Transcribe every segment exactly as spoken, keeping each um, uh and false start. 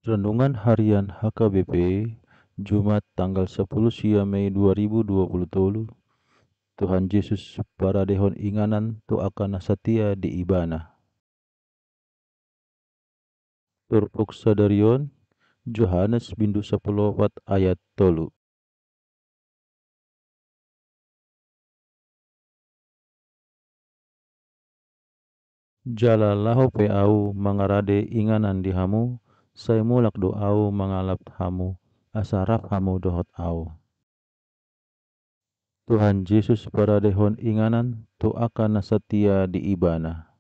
Renungan Harian H K B P, Jumat tanggal sepuluh sia Mei dua ribu dua puluh tolu. Tuhan Jesus paradehon inganan tu angka na satia di Ibana. Turpuk sadarion, Johannes bindu sapuluh opat ayat tolu. Jala laho pe Ahu mangarade inganan di hamu, sai mulak do Ahu mangalap hamu, asa rap hamu dohot Ahu. Tuhan Jesus paradehon inganan tu angka na satia di Ibana.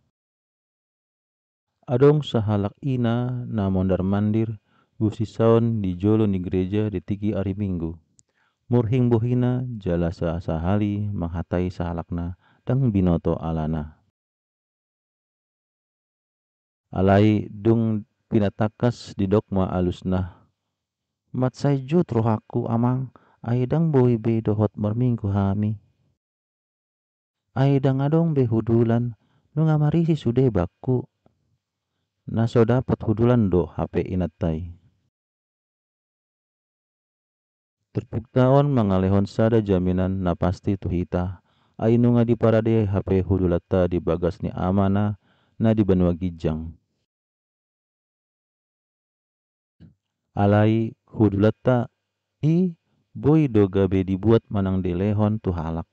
Adong sahalak ina na mondar-mandir, busisaon di jolo ni gereja di tingki ari Minggu. Murhing bohina jala sa-, sahali manghatai sahalakna, ndang binoto alana. Alai dung pinatangkas didok ma alusna: Mansai jut rohangku, Amang, ai ndang boi be dohot marminggu hami. Ai ndang adong be hundulan, nunga marisi sude bangku. Na so dapot hundulan do hape inanta i. Turpukta on mangalehon sada jaminan na pasti tu hita, ai nunga diparade hape hundulanta di bagas ni Amana na di banua ginjang. Alai hundulanta i boi do gabe dibuat manang dilehon tu halak,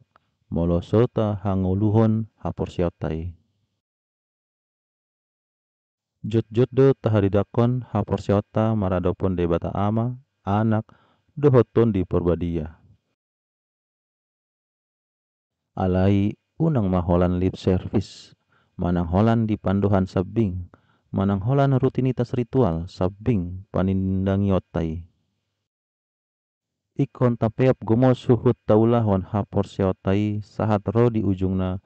molo so tahangoluhon haporseaonta i. Jotjot do tahadidakkon haporseaonta maradophon Debata Ama, Anak, dohot Tondi Porbadia. Alai unang ma holan lip service, manang holan di pandohan sambing, manang holan rutinitas ritual sambing panindangionta i. Ingkon tapeop gomos huhut taulahon haporseaonta i sahat ro di ujungna,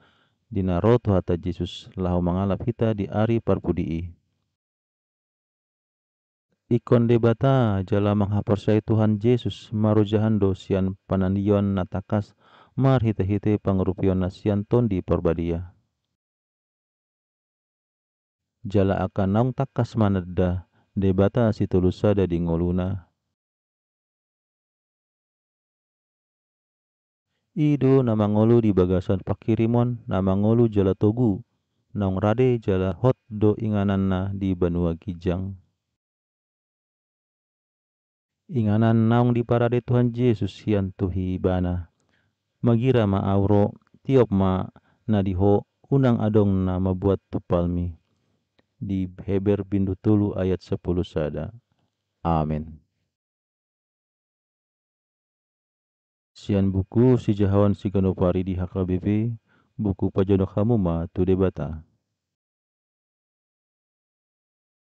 di na ro Tuhanta Jesus laho mangalap hita di ari parpudi i. Ingkon Debata jala manghaporseai Tuhan Jesus marojahan do sian panandion na tangkas marhitehite pangurupionna sian Tondi Porbadia. Jala angka naung tangkas mananda Debata Sitolu Sada di ngoluna. I do na mangolu di bagasan panghirimon na mangolu jala togu, naung rade jala hot do ingananna di banua ginjang. Inganan naung diparade Tuhan Jesus sian tu Ibana. Magira ma Ahu ro, tiop ma na di Ho, unang adong na mambuat tumpalmi. Di Heber bindu tolu ayat sapuluh sada. Amen. Sian buku sijahaon siganup ari di H K B P, buku pajonok hamu ma tu Debata.